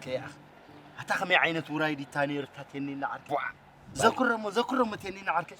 ከያ ኣታ ከመይ ዓይነት ውራይ ዲታ ነይሩ እታ ቴኒና ዓርከይ? ቧዕ! ዘኩረሞ፣ ዘኩረሞ ቴኒና ዓርከይ።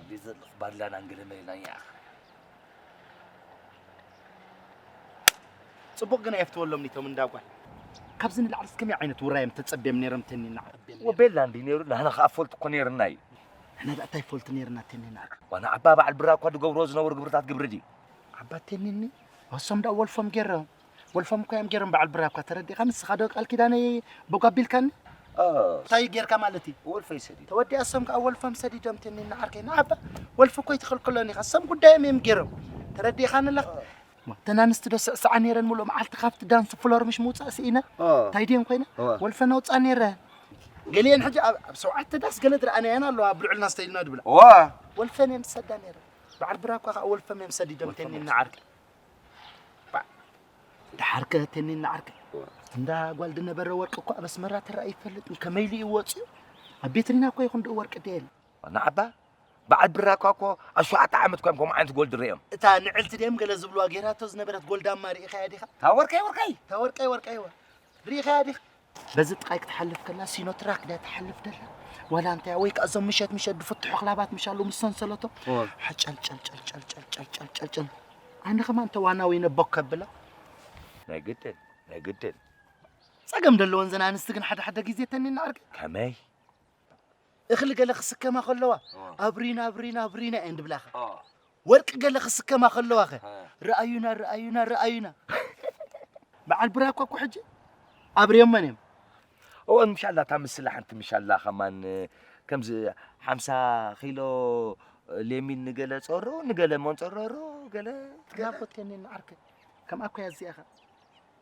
ቤት ዘለኹ ባድላና እንግለመልና እያ። ጽቡቕ ግን ኣየፍትወሎም ኒቶም እንዳ ጓል። ካብዚ ንላዕሊ እስከመይ ዓይነት ውራይ እዮም ተጸብዮም ነይሮም ተኒና ዓርከይ? ወቤላ እንዲ ነይሩ፣ ንሕና ከኣ ፎልት እኮ ነይርና እዩ። ንሕና ደኣ እንታይ ፎልት ነይርና ተኒና ዓርከይ? ዋና ዓባ በዓል ብራ እኳ ዝገብርዎ ዝነበሩ ግብርታት ግብሪ ድዩ? ዓባ ተኒኒ፣ ወሶም ደኣ ወልፎም ገይሮም። ወልፎም እኮ እዮም ገይሮም በዓል ብራ እኳ ተረዲእካ። ንስኻ ዶ ቃል ኪዳነይ በጓ ኣቢልካኒ? ኦ፣ እንታይ ገይርካ ማለት እዩ? ወልፈይ ሰዲድ። ተወዲኣ እሶም ከኣ ወልፎም ሰዲዶም ተኒና ዓርከይ። ንዓባ ወልፊ እኮ ይትኽልክሎን ኢኻ። እሶም ጉዳዮም እዮም ገይሮም። ተረዲእካኒ ኣለኻ? ኦ። እተን ኣንስቲ ዶ ስዕስዓ ነይረን፣ ሙሉእ መዓልቲ ካብቲ ዳንስ ፍሎር ምሽ ምውጻእ ስኢነን? ኦ። እንታይ ድየን ኮይነን? ኦ። ወልፈን ኣውጻ ነይረን። ገሊአን ሕጂ ኣብ፣ ኣብ ሸውዓተ ዳስ ገለ ዝረኣናየን ኣለዋ፣ ኣብ ልዑልና ስተይልና ድብላ። ኦ። ወልፈን እየን ዝሰዳ ነይረን። በዓል ብራ እኳ ከኣ ወልፈም እዮም ሰዲዶም ወልፈም ተኒና እዮም ዓርከይ። ባ-፣ ደሓርከ ተኒና ዓርከይ። ኦ። እንዳ ጓል ዝነበረ ወርቂ እኮ ኣብ ኣስመራ ተራእዩ ይፈልጥ። ከመይ ኢሉ እዩ ወጺኡ? ኣብ ቤትሪና እኮ ይኹን ድኡ ወርቂ ደየለ። ንዓባ በዓል ብራኳ እኮ ኣብ ሸውዓተ ዓመት እኳ እዮም ከምኡ ዓይነት ጎልድ ርእዮም። እታ ንዕልቲ ድዮም ገለ ዝብልዋ ጌራቶ ዝነበረት ጎልዳማ ርኢኻያ ዲኻ? እታ ወርቀይ ወርቀይ! እታ ወርቀይ ወርቀይዋ ርኢኻያ ዲኻ? በዚ ጥቃይ ክትሓልፍ ከላ ሲኖትራክ ድያ ትሓልፍ ደላ? ዋላ እንታይ ወይ ከኣ እዞም ምሸት ምሸት ዝፍትሑ ክላባት ምሻሉ ምስ ሰንሰለቶም እወ። ሓጨል ጨል ጨል ጨል ጨል ጨል ጨል ጨል ጨል። ኣነ ከማን ተዋናዊ ነቦክ ከብላ። ናይ ግድን፣ ናይ ግድን። ጸገም ደለወን ዘን ኣንስቲ ግን ሓደ ሓደ ግዜ ተኒና ዓርከይ። ከመይ? እኽሊ ገለ ክስከማ ከለዋ፣ ኦ። ኣብሪና፣ ኣብሪና፣ ኣብሪና እየን ድብላኻ። ኦ። ወርቂ ገለ ክስከማ ከለዋ ኸ፣ እ። ረኣዩና፣ ረኣዩና፣ ረኣዩና። በዓል ብራኳ እኮ ሕጂ ኣብርዮመን እዮም። እወ፣ ምሻላ እታ ምስላ ሓንቲ ምሻላ ኸማን ከምዚ ሓምሳ ኪሎ ሌሚን ንገለ ጸሮ፣ ንገለ መንጸረሮ፣ ገለ ናቦቴኒ ንዓርከ። ከምኣ እኮ እያ እዚኣ ኸ።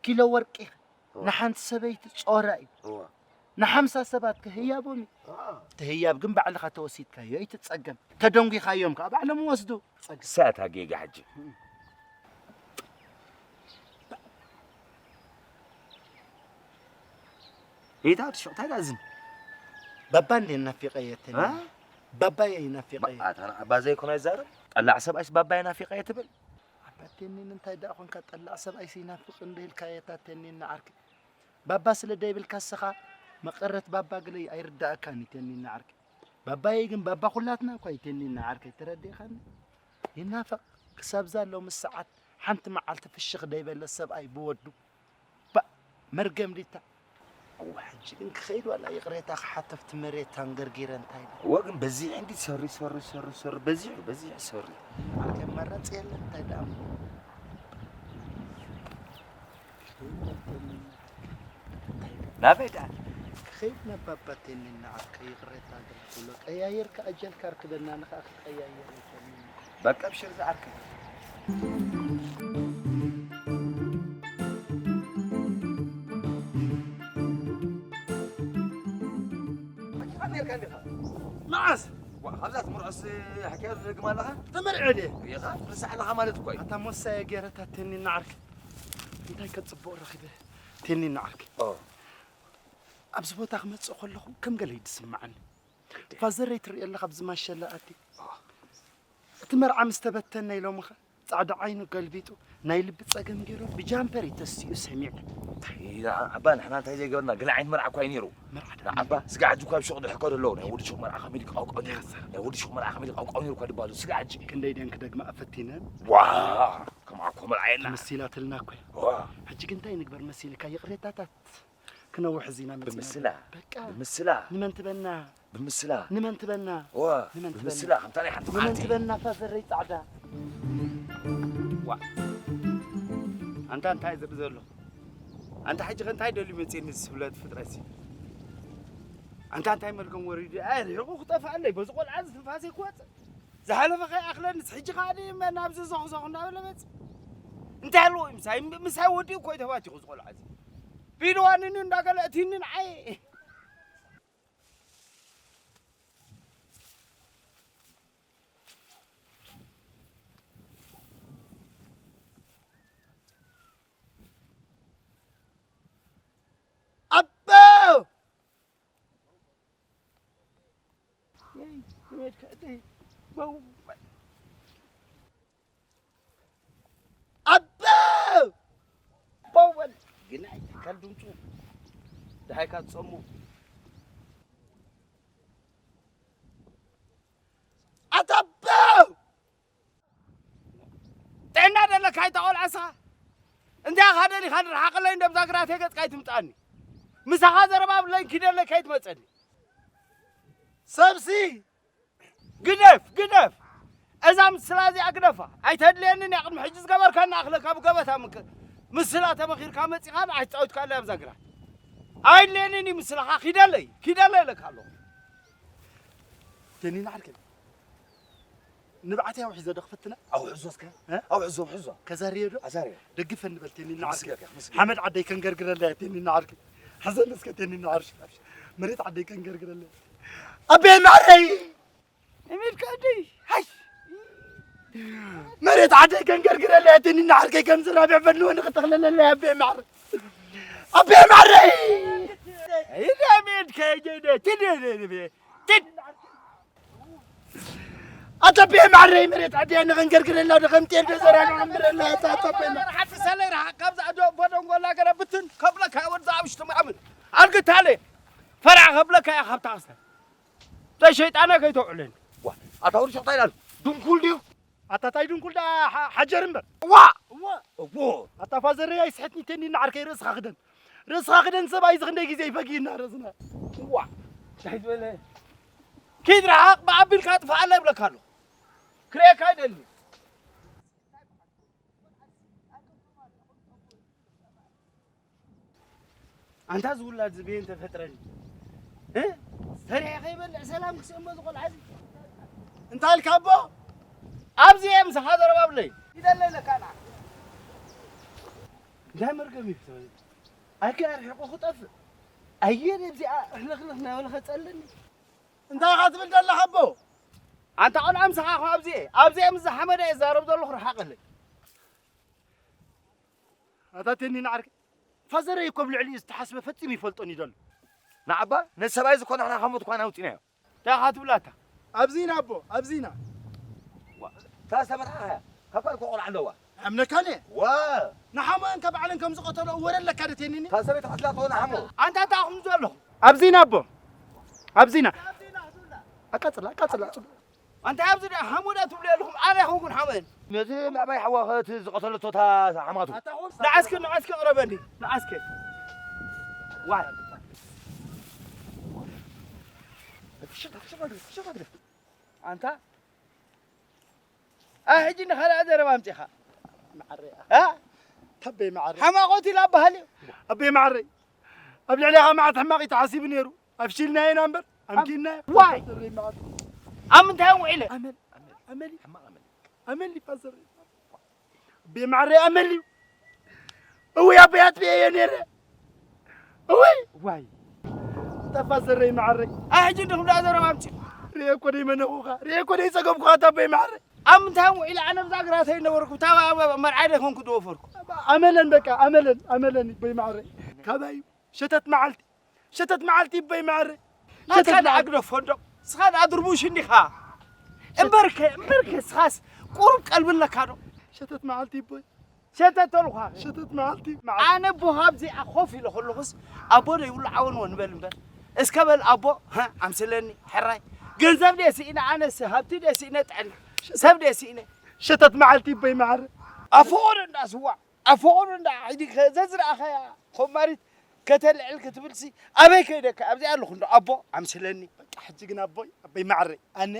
ኪሎ ወርቂ እወ። ንሓንቲ ሰበይቲ ጾራ እዩ። እወ። ንሓምሳ ሰባት ከ ህያቦም እዩ። ኣኣ። እቲ ህያብ ግን ባዕልኻ ተወሲድካዮ ኣይትጸገም። ተደንጒኻዮም ከኣ ባዕሎም ይወስዱ። ጸገም። እሳ እታ ጌጋ ሕጂ። ይታ ትሽቕ እንታይ ዳዝን? ባባ እንዴ ናፊቀ እየ ተኒ። እ? ባባየ ይናፊቀ እየ። ኣታ ንዓባ ዘይኮነ ይዛረብ። ጠላዕ ሰብኣይስ ባባየ ናፊቀ እየ ትብል? ኣባ ቴኒን እንታይ ደኣ ኾንካ ጠላዕ ሰብኣይስ ይናፍቅ እንደ ኢልካ እየ እታ ቴኒን ንዓርኪ። ባባ ስለ ደይብልካ እስኻ መቐረት ባባ ግለይ ኣይርዳእካን እዩ ቴኒን ንዓርኪ። ባባየ ግን ባባ ኩላትና እኳ እዩ ቴኒን ንዓርከይ ተረዲእኻኒ። ይናፈቅ ክሳብ እዛ ሎሚ ሰዓት ሓንቲ መዓልቲ ፍሽኽ ደይበለ ሰብኣይ ብወዱ። ባእ መርገም ዲታ። እዋ ሕጂ ግን ክኸይድ ዋላ ይቕሬታ ክሓተፍቲ መሬት ታንገርጊረ እንታይ ኢለ? እወ ግን በዚሕ እንዲ ሰሪ ሰሪ ሰሪ ሰሪ በዚሑ በዚሕ ሰሪ። ዓርከይ መረጽ የለን እንታይ ደኣ እሞ። ናበይ ደኣ? ክኸይድ ነባባቴኒ ንዓርከይ ይቕሬታ ግርኩሎ ቀያይርካ ኣጀልካ ርክበና ንኸኣ ክትቀያየር ይፈልኒ። በቃ ኣብሽር ዝዓርከይ። መዓስ? ዋ፣ ካብዛ ትምርዖስ ሕክያ ትደግም ኣለኻ? ተመርዒ ድየ? ኢኻ ትንሳሕ ኣለኻ ማለት እኮ እዩ። ኣታ ሞሳየ ገይረታተኒ ንዓርከይ። እንታይ ከጽቡቕ ረኺበ? ቴኒ ንዓርከይ። ኦ። ኣብዚ ቦታ ክመጽእ ከለኹ ከም ገለ እዩ ዝስምዓኒ። ፋዘረይ ትርእዮ ኣለኻ ኣብዚ ማሸላ ኣትዩ። ኦ። እቲ መርዓ ምስ ተበተነ ኢሎምኻ ጻዕዳ ዓይኑ ገልቢጡ ናይ ልቢ ጸገም ገይሩ ብጃምፐር እዩ ተሲኡ ሰሚዐ። እንታይ ኢና ዓባ ንሕና እንታይ ዘይገበርና? ገለ ዓይነት መርዓ እኳ እዩ ነይሩ። መርዓ ዶ? ንዓባ ስጋ ሕጂ እኳ ኣብ ሹቕ ድሕከዱ ኣለዉ። ናይ ወዲ ሹቕ መርዓ ከመይ ድቃውቃው ነይሩ? ናይ ወዲ ሹቕ መርዓ ከመይ ድቃውቃው ነይሩ እኳ ድባሉ ስጋ ሕጂ። ክንደይ ደን ክደግማ ፈቲነን? ዋ! ከምኣ እኮ መርዓ የላ። ተመሲላትልና እኮ እያ። ዋ! ሕጂ ግን እንታይ ንግበር መሲልካ? ይቕሬታታት ክነውሕ እዚና መጺና። ብምስላ። በቃ። ብምስላ። ንመን ትበና? ብምስላ። ንመን ትበና? ዋ፣ ንመን ትበና? ብምስላ፣ ከምታ ናይ ሓንቲ ንመን መዓልቲ። ትበና ፋዘረይ ጻዕዳ? ዋ። ኣንታ እንታይ ዝርኢ ዘሎ? ኣንታ ሕጂ ከ እንታይ ደልዩ መጺእኒ ዝስብለት ፍጥረትሲ? ኣንታ እንታይ መልገም ወሪዱ? ኣይ፣ ርሒቑ ክጠፍኣለይ፣ በዚ ቆልዓ እዚ ትንፋሰይ ክወጽእ። ዝሓለፈ ከይኣኽለንስ ሕጂ ከኣ ድዩ እመ ናብዚ ዞኽዞኽ እንዳበለ መጽእ? እንታይ ኣለዎ እዩ ምሳይ? ምሳይ ወዲኡ እኮ እዩ ተባቲኹ እዚ ቆልዓ እዚ። ቢልዋንኒ እንዳገለ እቲኒ ንዓይ። ኣቦ! ኣቦ! ኣቦ በል! ግናይ ካብ ድምፁ ደሃይካ ትፀሙ። ኣታ ኣቦ! ጥዕና ደለካ ኣይተቖልዐ ንስኻ? እንታይ ኢኻ ደሊኻ ንርሓቐለይ እንዶ ብዛ ግራተይ ገጽካ ኣይትምጻኒ። ምሳኻ ዘረባ ብለይ ኪደለካ ኣይትመጸኒ። ሰብሲ! ግደፍ፣ ግደፍ! እዛ ምስላ እዚኣ ግደፋ። ኣይተድልየንን እያ። ቅድሚ ሕጂ ዝገበርካና ኣኽለካ ብገበታ ምክ-፣ ምስላ ተመኺርካ መጺኻ ንዓይ ትጻወትካ ኣለያ ብዛ ግራት። ኣይድልየንን እዩ ምስላኻ። ኪደለይ፣ ኪደለይ ኢለካ ኣለኹ። ቴኒና ዓርከይ። ንብዓተይ ኣውሒዞ ዶ ክፍትና? ኣውሕዞ እስከ። እ? ኣውሕዞ፣ ኣውሕዞ። ከዛርዮ ዶ? ኣዛርዮ። ደግፈኒ በል ቴኒና ዓርከይ። ክምስገር እያ፣ ክምስገር። ሓመድ ዓደይ ከንገርግረለያ ቴኒና ዓርከይ። ሕዘኒ እስከ ቴኒና ዓርከይ። መሬት ዓደይ ከንገርግረለያ። ኣቤ ማረይ! እሚድካ ዓደይ፣ ሃይ! መሬት ዓደይ ከንገርግረለያ ቴኒና ዓርከይ፣ ከምዚ ራብዕ በድልዎ ንኽተኽለለለያ ኣቤ ማረይ! ኣቤ ማረይ! ኢዳ ሜድካ ጀደ ትደደ ትድ ኣታ ቤ ማረይ መሬት ዓድያ ንኸንገርግረላ ዶ ከም ጤል ዶ ዘራ ንዓምብረላ ኣታ ኣታ ቤ ማረይ። ሓንቲ ሰለይ ረሓቕ ካብዛ ዶ ቦደንጎላ ገረ ብትን ከብለካ ወዛ ኣብሽቱ ማዕምን ኣልግታለ ፈርዓ ከብለካ እያ ካብታ ክስተ ተሸይጣና ከይተውዕለኒ። ዋ ኣታ ወዲ ሸቕጣ ይላል ድንኩል ድዩ ኣታ ታይ ድንኩል ዳ ሓ-፣ ሓጀር እምበር። ዋ እዋ እዎ ኣታ ፋዘረይ ኣይስሕትኒ ቴኒ ንዓርከይ ርእስኻ ክደን ርእስኻ ክደን ሰብኣይ እዚ ክንደይ ግዜ ይፈግይና ርእስና። ዋ እንታይ ዝበለ ኪድ ረሓቕ ብኣቢልካ ጥፋኣላ ይብለካ ኣሎ ክርእየካ ኣይደሊ። ኣንታ ዝውላድ ዝበየን ተፈጥረኒ እ ሰሪሐ ከይበልዕ ሰላም ክስእሞ ዝቆልዓ እዚ እንታይ ኢልካ ኣቦ ኣብዚ እየ ምሳኻ ዘረባብለይ ይደለለካ ና እንታይ መርገም እዩ ኣከ ኣርሒቑ ክጠፍእ ኣየ ነብዚኣ ሕልኽልኽ ናበለ ከጸልኒ እንታይ ኢኻ ትብል ዘለኻ ኣቦ ኣንታ ቆልዓ ምሳኻ እኮ ኣብዚ እየ ኣብዚ እየ ምስ ዝሓመደ እየ ዛረብ ዘለኹ ርሓቐለይ ኣታ ቴኒ ንዓርከይ ፋዘረይ እኮ ብልዕሊኡ ዝተሓስበ ፈጺሙ ይፈልጦን እዩ ዘሎ ንዓባ ነቲ ሰብኣይ ዝኾነ ንሕና ካብ ሞት እኳ ኣውፂናዮ እንታይ ኢኻ ትብላታ ኣብዚና ኣቦ ኣብዚና እታ ዝተመርዓኸያ ካብ ካልእ እኮ ቆልዓ ኣለዋ ኣምነካን እየ ዋ ንሓሞየን ካብ ባዕለን ከም ዝቐተሎ ወረ ኣለካ ዶ ቴኒኒ እታ ሰበይቲ ቀትላቶ ንሓሞ ኣንታ እንታይ ኢኹም ዘለኹም ኣብዚና ኣቦ ኣብዚና ኣቃጽላ ኣቃጽላ ኣንታ ኣብዚ ደኣ ሓሙዳ ትብሉ ኣለኹም ኣነ ይኹንኩን ሓመን ነቲ ምዕባይ ሓዋ እቲ ዝቐተለቶ እታ ሓማቱ ንዓስከ ንዓስከ ቅረበኒ ንዓስከ ዋይ ኣንታ ኣ ሕጂ ንኻልኣ ዘረባ ኣምፂኻ ተበይ መዓረ ሓማቆት ኢላ ኣበሃል እዩ ኣበይ መዓረይ ኣብ ልዕሊኻ መዓት ሕማቕ እዩ ተሓሲቡ ነይሩ ኣፍሺልናዮ ኢና እምበር ኣምኪንናዮ ዋይ ኣብ ምንታይ ውዒለ ኣመል ኣመል ኣመል ኣመል ይፋዘር ቤ ማዕረ ኣመል እዩ እውይ ኣበይ ኣጥፍኤዮ ነይረ እውይ ዋይ ጠፋ ዘረይ ማዕረይ ኣይ ሕጂ እንዲኹም ደኣ ዘረባ ኣምፂ ርኤ እኮ ደይ መነኹኻ ርኤ እኮ ደይ ፀገምኩኻ ታበይ ማዕረ ኣብ ምንታይ ውዒለ ኣነ ብዛ ግራተይ ነበርኩ ታባ መርዓይ ደይኮንኩ ዝወፈርኩ ኣመለን በቃ ኣመለን ኣመለን ይበይ ማዕረ ካባይ ሸተት መዓልቲ ሸተት መዓልቲ ይበይ ማዕረ ናትካ ደኣ ግደፎ እንዶ ስኻ ደኣ ድርቡሽ እንዲኻ እምበርከ እምበርከ ስኻስ ቁሩብ ቀልቢ ኣለካ ዶ ሸተት መዓልቲ ይበይ ሸተት ተልኳ ሸተት መዓልቲ ኣነ ቦ ካብዚኣ ኮፍ ኢለ ከለኹስ ኣቦ ዶ ይብሉ ዓወን ወን በል እምበር እስከ በል ኣቦ ኣምስለኒ ሕራይ ገንዘብ ደስ ኢነ ኣነስ ሃብቲ ደስ ኢነ ጥዕና ሰብ ደስ ኢነ ሸተት መዓልቲ ይበይ ማዕረ ኣፈወረ እንዳስዋዕ ኣፈቑሩ እንዳ ሒዲከ ዘዝረኣኻያ ኮማሪት ከተልዕል ክትብልሲ ኣበይ ከይደካ ኣብዚኣ ኣለኹ እንዶ ኣቦ ኣምስለኒ በቃ ሕጂ ግን ኣቦይ ኣቦይ ማዕረ ኣነ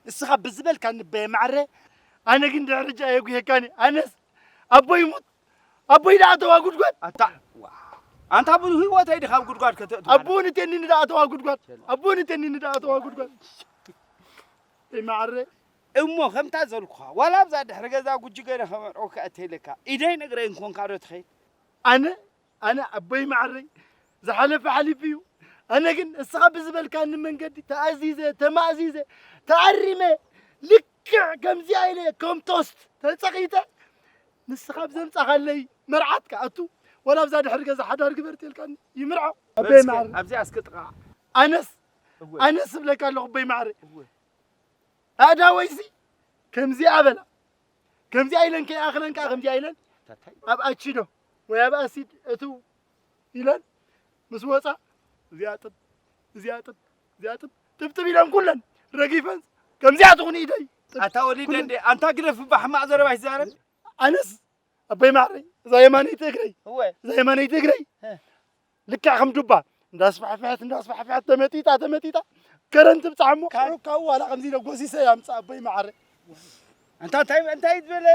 ንስኻ ብዝበልካ ንበየ ማዕረ ኣነ ግን ድሕሪ ሕጂ ኣየጉሄካኒ ኣነስ ኣቦይ ሙት ኣቦይ ደኣ ተዋ ጉድጓድ ኣታ ኣንታ ብህይወተይ ድኻ ኣብ ጉድጓድ ከተእቱ ኣቦ ንቴኒኒ ደኣ ተዋ ጉድጓድ ኣቦ ንቴኒኒ ደኣ ተዋ ጉድጓድ ኣቦይ ማዕረ እሞ ከምታ ዘልኩኻ ዋላ ኣብዛ ድሕሪ ገዛ ጉጅገ ኢለ ከመርዖካ እተይለካ ኢደይ ነግረይ እንኮንካ ዶ ትኸይድ? ኣነ ኣነ ኣቦይ መዓረይ ዝሓለፈ ሓሊፉ እዩ። ኣነ ግን እስኻ ብዝበልካኒ መንገዲ ተኣዚዘ ተማእዚዘ ተኣሪመ ልክዕ ከምዚኣ ኢለ ከም ቶስት ተጸቒጠ ንስኻ ብዘምጻኻለይ መርዓት ክኣቱ ዋላ ኣብዛ ድሕሪ ገዛ ሓዳር ግበር ተልካኒ ይምርዖ ኣቦይ መዓረይ። ኣብዚኣ እስከ ጥቓ ኣነስ እወ። ኣነስ እብለካ ኣለኹ ኣቦይ መዓረይ እወ። ኣእዳወይሲ ከምዚኣ በላ ከምዚኣ ኢለን ከይኣኽለን ከዓ ከምዚኣ ኢለን ታታይ ኣብ ኣቺዶ ወይ ኣብ ኣሲድ እትው ኢለን ምስ ወፃ እዚኣ ጥብ እዚኣ ጥብ እዚኣ ጥብ ጥብጥብ ኢለን ኩለን ረጊፈን ከምዚኣ ትኹን ኢደይ ጥብ ኣታ ወሊደ ኩለን እንዴ ኣንታ ግደፍ እባ ሕማቕ ዘረባ ይዛረብ ኣነስ ኣቦይ ማዕረይ እዛ የማነይቲ እግረይ እወ እዛ የማነይቲ እግረይ እ። ልክዕ ከም ዱባ እንዳስፋሕፍሐት እንዳስፋሕፍሐት ተመጢጣ ተመጢጣ ከረን ትብፃሕ እሞ ካብ- ካብኡ ዋላ ከምዚ ኢለ ጎሲሰ ያምፃ ኣቦይ ማዕረ ኣንታ እንታይ እንታይ ዝበለ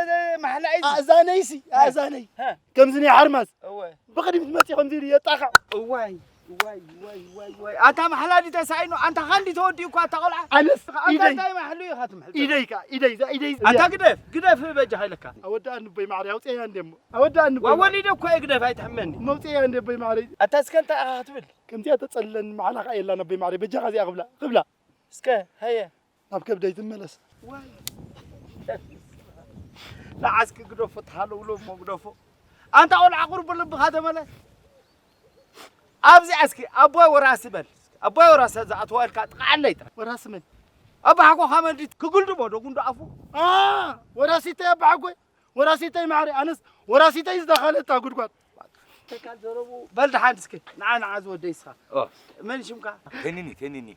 ማሕላ እዩ ኣእዛነይሲ ኣእዛነይ ሀ። ከምዚ ናይ ሓርማዝ እወ ብቅድሚት መፂ ከምዚ ኢሉ የጣኽዕ እዋይ እዋይ እዋይ እዋይ እዋይ ኣታ ማሕላ ዲ ተሳኢኑ ኣንታ ካንዲ ተወዲኡ እኳ ኣታ ቆልዓ ኣነስ ኣንታ ኢደይ እንታይ ማሕሉ ኢኻ ትምሕል ኢደይ ከ ኢደይ እዛ ኢደይ ኣታ ግደፍ ግደፍ በጃ ሃይለካ ኣወዳእኒ ኣቦይ ማዕረ ኣውፅያ እንደ እሞ ኣወዳእኒ ኣቦይ ማዕረ ወሊደ እኮ እየ ግደፍ ኣይትሕመኒ መውፅያ እንደ ኣቦይ ማዕረ ኣታ እስከ እንታይ ኢኻ ክትብል ከምዚኣ ተፀልለኒ ማዕላ ከዓ የላን ኣቦይ ማዕረ በጃኻ እዚኣ ክብላ ክብላ እስከ ሃየ ናብ ከብደይ ትመለስ ዋይ ንዓስኪ ግደፎ ተሃለውሎ እሞ ግደፎ ኣንታ ቆልዓ ቁርብ ልብኻ ተመለስ ኣብዚኣ እስኪ ኣቦይ ወራሲ በል ኣቦይ ወራሲ ዝኣተዋ ኢልካ ጥቃዓለይ ጥራይ ወራሲ መን ኣቦ ሓጎኻ መንዲት ክግልድቦ ዶ ጉንዶ ኣፉ ኣ ወራሲተይ ኣቦ ሓጎይ ወራሲተይ ማዕረ ኣነስ ወራሲተይ ዝደኸለታ ጉድጓድ ተካል ዘረቡ በል ደሓን እስኪ ንዓ ንዓ ዝወደይ እስኻ ኦ። መን ሽምካ ቴኒኒ ቴኒኒ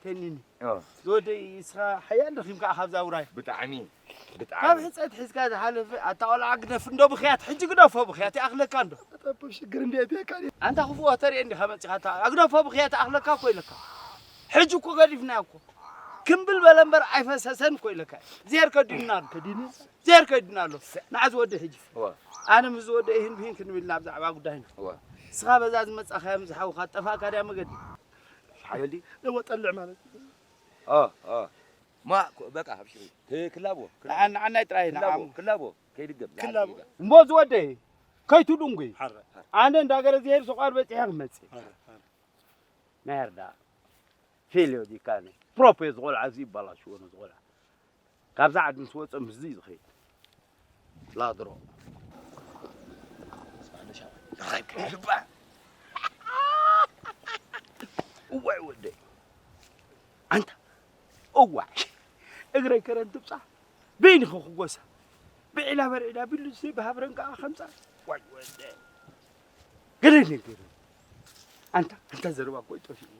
ቴኒኒ ኦ። ዝወደይ እስኻ ሓያል ደኺምካ ኢኻ ኣብዛ ውራይ ብጣዕሚ ካብ ብጣዕሚ ሕፀት ሒዝካ ዝሓለፈ ኣታ ቆልዓ ግደፍ እንዶ ብኽያት ሕጂ ግደፎ ብኽያት ይኣኽለካ እንዶ ጠብብ ሽግር እንዲ ኣትየካ ኣንታ ክፉእ ተርኢ እንዲኻ መፂኻ ኣታ ኣግደፎ ብኽያት ይኣኽለካ እኮ ኢለካ ሕጂ እኮ ገዲፍና እኮ ክምብል በለ እምበር ኣይፈሰሰን እኮ ኢለካ ዜር ከዲንና ኣሎ ከዲኑ ዜር ከይድና ኣሎ ንዓ ዝወደ ሕጂ እወ። ኣነ ምስ ዝወደ ይህን ብሂን ክንብል ናብ ዛዕባ ጉዳይና እወ። እስኻ በዛ ዝመጻኻያ ምስ ሓውኻ ጠፋእካ ድያ መገዲ ሓወልዲ እወ ጠልዕ ማለት ኦ ኦ ማ ኮ- በቃ ኣብሽሪ ክ- ክላቦ ንዓ- ንዓናይ ጥራይ ንዓሙ ክላቦ ክላቦ ከይድገም ክላቦ። ዝሓልፍ እምቦ ዝወደ ከይትዱንጉ ሓረ ኣነ እንዳገረ ዝሄድ ሰቋር በጺሐ ክመጽእ ሓረ ሓረ ናይ ኣርዳ ፌልዮ ዲካነ ፕሮፖ ዝቆልዓ እዚ ይባላሽዎ ነዚ ቆልዓ ካብዛ ዓዲ ምስ ወፀ ምስዚ እዩ ዝኸይድ ላድሮ እዋይ ወደይ ኣንታ እዋይ እግረይ ከረን ትብፃ በይንኸ ክጎሳ ብዒላ በርዒላ ቢሉ ብሃብረን ከዓ ከምፃ ዋይ ወደይ ገለ ነገር ኣንታ ኣንታ ዘረባ እኮ ጠፊኡ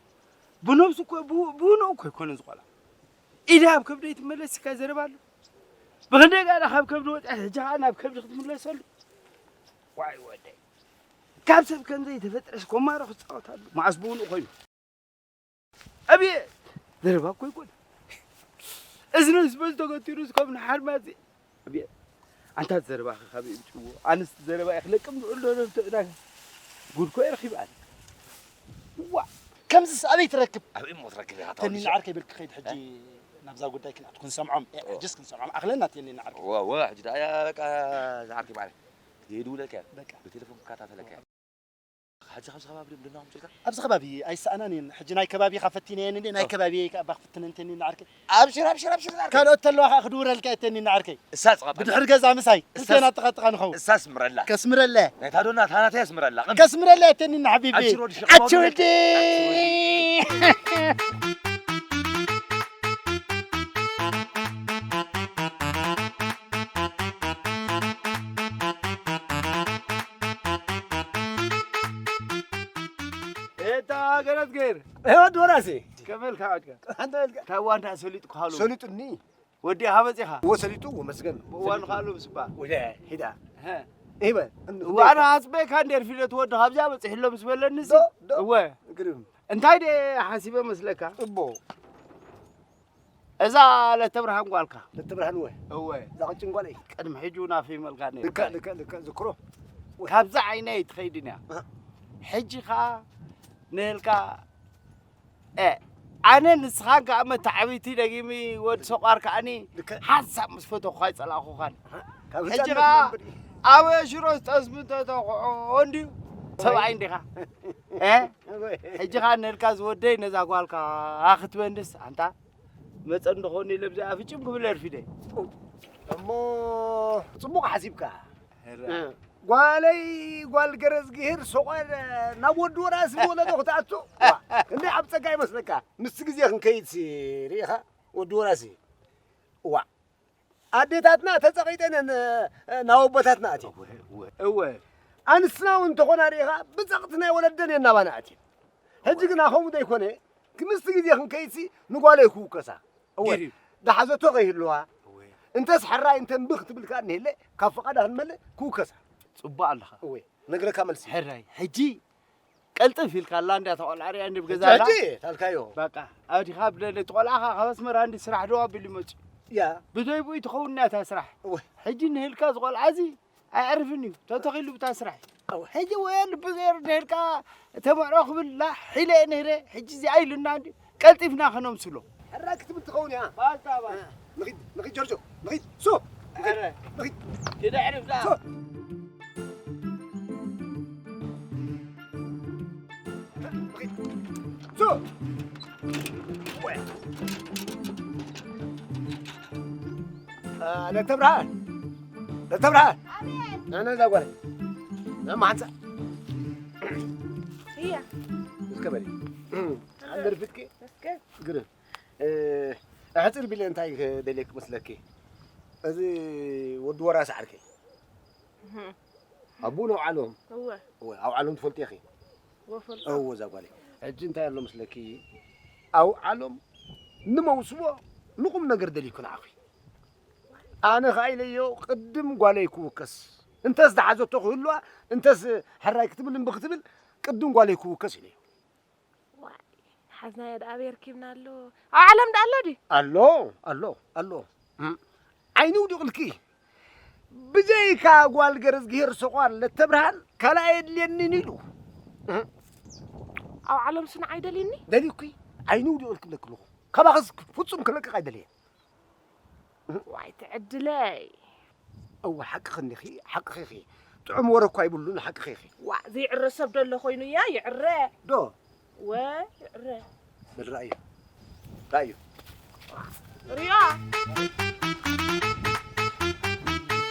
ብነብሱ እኮ ብኡ- ብኡ እኮ ኣይኮነን ዝቆላ ኢዳ ኣብ ከብደይ ትመለስ ኢልካ ዘረባ ኣሎ ብኽንደይ ጋዳ ካብ ከብዲ ወፂኣ ሕጂ ከዓ ናብ ከብዲ ክትምለሰሉ ዋይ ወደይ ካብ ሰብ ከም ዘይተፈጥረስ ኮማሮ ክፃወታሉ መዓስ ብውኑ ኮይኑ ኣብየ ዘረባ እኮ ይኮነ እዚ ነብስ በዚ ተገቲሩ ከም ንሓርማዝ ኣብየ ኣንታ ዘረባ ካብ ይምጭዎ ኣንስ ዘረባ ይክለቅም ዝዕሎ ነብተ ዕዳጋ ጉድ ኮ ይረኪብ ኣነ ዋ ከምዚ ኣበይ ትረክብ ኣበይ ሞ ትረክብ ኢኻ ተኒ ንዓርከይ በልክ ከይድ ሕጂ ናብዛ ጉዳይ ክንኣት ክንሰምዖም ሕጅስ ክንሰምዖም ኣኽለና ተኒ ንዓርከይ ወ ወ ሕጂ ደኣ በቃ ዝዓርከይ ማለት ይሄዱ ለከ በቃ ብቴሌፎን ክከታተለከ ሕጂ ካብዚ ከባቢ ድም ድና ምፅልካ ኣብዚ ከባቢ ኣይሰኣናን እየን ሕጂ ናይ ከባቢኻ ፈቲነየን እንዴ ናይ ከባቢ ከኣ ባክ ፍትነ እንተኒ ንዓርከይ ኣብሽር ኣብሽር ኣብሽር ናርከ ካልኦት ተለዋ ከኣ ክድውረልካ እተኒ ንዓርከይ እሳ ፅቐባ ብድሕሪ ገዛ ምሳይ እሳ ክልቴና ጥቓጥቓ ንኸውን እሳ ስምረላ ከስምረለ ናይ ታዶና ታናተ ስምረላ ቅም ከስምረለ እተኒ ንሓቢቢ ኣቺ ሮዲ ሸቕ ኣቺ ወዲ እታ ገለት ገይር ወዲ ወራሲ ከመልካ ዓድካ ኣንተ ወልካ ታዋንዳ ሰሊጥ ክሃሉ ሰሊጡኒ ወዲ ሃበጺኻ እወ ሰሊጡ እወ መስገን እዋኑ ካሉ ምስባ ወደ ሂዳ ሀ። ይበ እወ ኣነ ኣጽበካ እንዴር ፊደት ወዲ ካብዚያ በጽሕ ኣሎ ምስ በለኒ ሲ ዶ- ዶ- እወ ግርም እንታይ ደ ሓሲበ መስለካ ጽቦ እዛ ለተብርሃን ጓልካ ለተብርሃን እወ እወ እዛ ቅጭን ጓለይ ቅድሚ ሕጂ ናፊ መልካ ነይሩ ልካ ልካ ልካ ዝክሮ ካብዛ ዓይነይ ትኸይድን እያ እ። ሕጂ ኸዓ ንህልካ እ ኣነ ንስኻን ከኣ መተዓቢቲ ደጊሚ ወዲ ሰቋር ከኣኒ ልክዕ። ሓንሳብ ምስ ፈተኹኻ ኣይጸላእኹኻን። ካብ ሕጂ ህጻንነት ኸኣ መንበሪ። ኣብ ሽሮ ዝጠስሚ ተተኽዖ እንድዩ። ሰብኣይ እንዲኻ። እ? እወ። ሕጂ ኸኣ ነልካ ዝወደይ ነዛ ጓልካ ክትበንስ ኣንታ መጸ እንደኾኒ ለብዚኣ ፍጭም ክብል ኣርፊደ። እሞ ጽቡቕ ሓሲብካ። ሄራ። እ። ጓለይ ጓል ገረዝግሄር ሰቋር ናብ ወዲ ወራሲ ዝወለዶ ክትኣቱ? ዋ፣ ክንደይ ኣብ ጸጋ ይመስለካ? ምስቲ ግዜ ክንከይድሲ ርኢኻ? ወዲ ወራሲ። ዋ፣ ኣዴታትና ተጸቒጠን ን-፣ ናብ ኣቦታትና ኣትየን። እወ፣ እወ። ኣንስትና እውን እንተኾና ርኢኻ ብጸቕቲ ናይ ወለደን እየን ናባና ኣትየን። ሕጂ ግና ከምኡ ዘይኮነ፣ ምስቲ ግዜ ክንከይድሲ ንጓለይ ክውከሳ። እወ፣ ገሪብ። ዝሓዘቶ ከይህልዋ፣ እወ። እንተስ ሕራይ እንተ እምቢ ክትብል ከኣ እንሄለ፣ ካብ ፍቓዳ ክንመልእ ክውከሳ። ጽቡቕ ኣለኻ። እወ፣ ነግረካ መልሲ። ሕራይ፣ ሕጂ ቀልጥፍ ኢልካ ኣላ እንዳ ተቖልዓ ርያ እንዲ ብገዛ ኣላ። ሕጂ ታልካዮ። በቃ፣ ኣብዲኻ ብደለይ ትቖልዓኻ ካብ ኣስመራ እንዲ ስራሕ ደው ኣቢሉ ይመጽእ። ያ። ብደይብኡ ትኸውን እያ እታ ስራሕ። እወ። ሕጂ ንህልካ ዝቖልዓ እዚ ኣየዕርፍን እዩ። ተተኺሉ ብታ ስራሕ እዩ። እወ። ሕጂ ወየ ልቢ ገይሩ ንህልካ ተመዕሮ ክብል ላ ሒለ እየ ነይረ። ሕጂ እዚኣ ኢሉና እንዲ ቀልጢፍና ከነምስሎ። ሕራይ ክትብል ትኸውን እያ። ባዛ፣ ባዛ። ንኺድ፣ ንኺድ ጆርጆ፣ ንኺድ። ሱ፣ ንኺድ፣ ኧረ። ንኺድ። ክድሕሪ ብዛ። ሱ። ንኺድ። ሱ። ወይ። አ፣ ለተብርሃን፣ ለተብርሃን። ኣቤት። ና፣ ና፣ እዛ ጓል። ና፣ መሓንሳ። እያ። እስከ በሊ። ኣንደርፊትኪ? እስከ። ግርም። እ፣ ኣሕጽር ቢለ እንታይ ክደልየኪ መስለኪ? እዚ ወዲ ወራሲ ዓርከይ። እህ። ኣቡኡ ነው ዓሎም። እወ። እወ፣ ኣው ዓሎም ትፈልጢ ኢኺ? እወ፣ ፈልጦ። እወ፣ እዛ ጓለይ። ሕጂ እንታይ ኣሎ መስለኪ? ኣው ዓሎም ንመውስቦ ንቁም ነገር ደልዩኪ ንዓኺ። ኣነ ኸኣ ኢለዮ፣ ቅድም ጓለይ ክውከስ። እንተስ ዝሓዘቶ ክህልዋ፣ እንተስ ሕራይ ክትብል እምቢ ክትብል፣ ቅድም ጓለይ ክውከስ ኢለዮ። ዋይ፣ ሓዝናዮ ደኣ ኣበይ ኣርኪብና ኣሎ? ኣብ ዓለም ደኣ ኣሎ ድዩ? ኣሎ፣ ኣሎ፣ ኣሎ። እም፣ ዓይኒ ውዲቑልኪ። ብጀይካ ጓል ገረዝግሄር ሰቋር ለተብርሃን ካልእ ኣየድልየንን ኢሉ። እም። ኣብ ዓለም ስንዓ ኣይደልየኒ? ደልዩኪ? ዓይኒ ውዲቑልኪ ብለኪ ኣለኹ። ካባኽስ ፍጹም ክለቅቕ ኣይደልየን። ዋይ ትዕድለይ። እወ፣ ሓቅኺ እንዲኺ፣ ሓቅኺ ኢኺ። ጥዑም ወረ እኳ ኣይብሉን፣ ሓቅኺ ኢኺ። ዋእ፣ ዘይዕረ ሰብ ዶ ኣሎ ኮይኑ እያ፣ ይዕረ። ዶ? ወ፣ ይዕረ። በል ርኣዮ፣ ርኣዮ። ሪኣ።